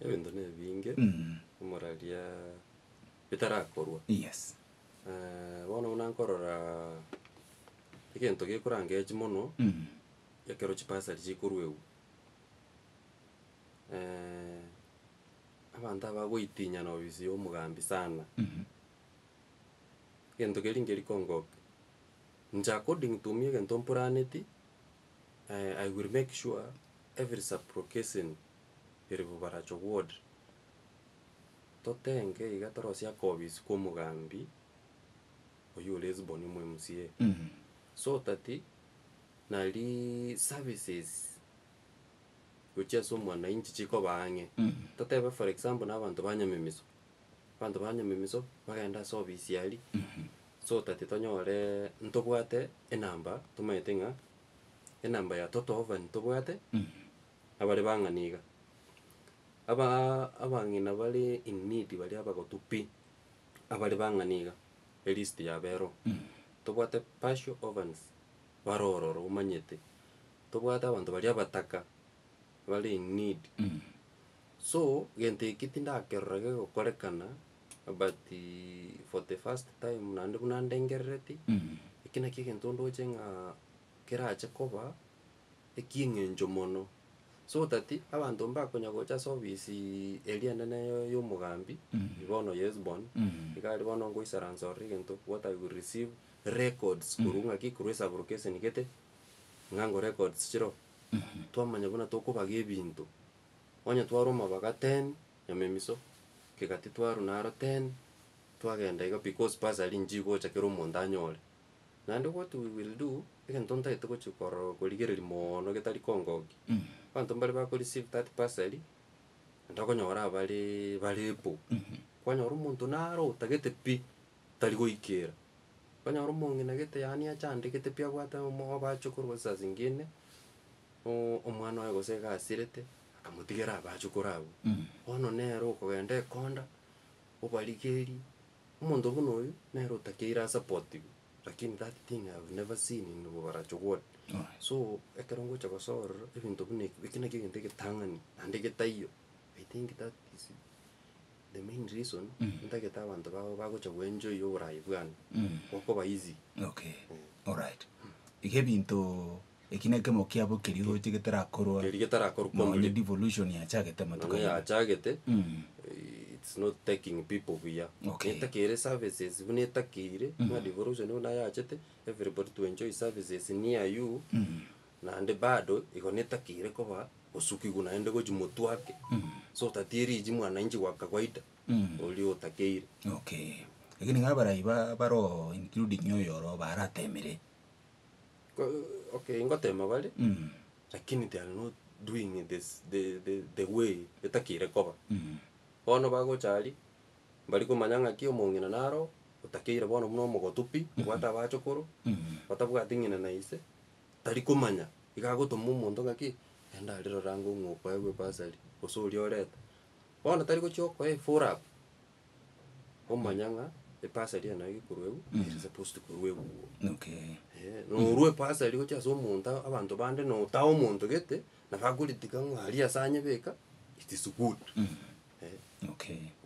Ebinto na ebinge, omoraria bitarakorwa. Yes. Bono buna nkorora egento gekorangechi mono, ekero chibasari chikorwegwa, abanto abagoitinyana obisi ya omogambi sana, egento keria nkeri kongokia. Inche according to me egento mplaneti, I will make sure every sub-location ere Bobaracho ward, totenge iga torosie akobisi ka omogambi, oywo ore Hesbon omo MCA, so that nariiii services gochia ase omwananchi chikoba ang'e. Totebe for example na abanto ba Nyamemiso, abanto ba Nyamemiso bagende ase ofisi aria, so that tonyoreee ntobwate enamba tomaete ng'a enamba ya Toto Oven ntobwate, abare bang'ana iga. Abaa abang'ina bare in need baria abagotu pi, abare bang'ana iga, elist yabo ero. Tobwate partial orphans, bare ororo omanyete, tobwate abanto baria abataka, bare in need. So, gento eki tindakerora gegokorekana, but for the first time naende buna ndengerereti, eki naki egento ndoche ng'a kerache koba, ekieng'encho mono. So that abanto mbakonya gocha ase ofisi eria enene ya omogambi, bono ya Hesbon, iga aria bono ngoisaransa ororo egento what I will receive records korwa ng'aki korwa esub-location gete, ng'a ngo records chire oo, twamanya buna tokobaga ebinto, onye twarwa amabaga ten, nyamemiso, kegati twarwa naro ten, twagenda iga because bursary nchigocha kera omonto anyore. Naende what we will do, egento ntagete gochia korora korigereria moono getari kongokia, abanto mbare bako receive that bursary, naende okonyora abareee bare able, kwanyora omonto naro otagete pi, tari goikera, kwanyora omong'ina gete yaani achandegete pi abwate omo abachokoro gose saa zingine, omwana oye gose iga asirete, akamotigera abachokoro abwo. Bono nere okogenda ekonda, obarigerie, omonto buna oyio, nere otakeire asapotigwe, lakini that thing I have never seen in Bobaracho ward. So, ekero ngocha gosoa ororo, ebinto buna ebi, eki nakio egento egetang'ani, naende getaiyo, I think that is the main reason, ntagete abanto bago bagocha goenjoy oborai bwane, bokoba easy. Okay, alright. Iga ebinto eki na ekemo kiabo keria oroche getarakorwa Keria getarakorwa nonye complete. devolution yachagete amatuko Nonye aya. yachagete, it's not taking people buya. Okay. Etakeire services buna etakeire, buna devolution buna yachete, everybody to enjoy services near you, naende bado igo netakeire koba gosukigwa naende gochia motwe ake, so that eriji mwananchi wa kawaida, oria otakeire. Okay, lakini iga abarai ba baroo including oyoro baratemire. Ko- okay ngotema bare, lakini they are not doing this the the the way etakeire koba. Bono bagocha aria, mbari komanya ng'aki omong'ina naro, otakeire bono buna omogotu pi, obwate abachokoro, batabwati ng'ina na ise, tari komanya, iga agotoma omonto ng'aki, genda aria rora ango ng'o okoegwa ebasari, gose oria oreta. Bono tari gochia okoa efollow up, omanya ng'a ebasari eye nayo ekorwa egu, ere supposed korwa eguo. Okay. Eh, norwa ebasari gochia ase omonto abanto bande notaa omonto gete, nabo akoritika ng'a aria ase anyebeka, it is good. Eh. Okay.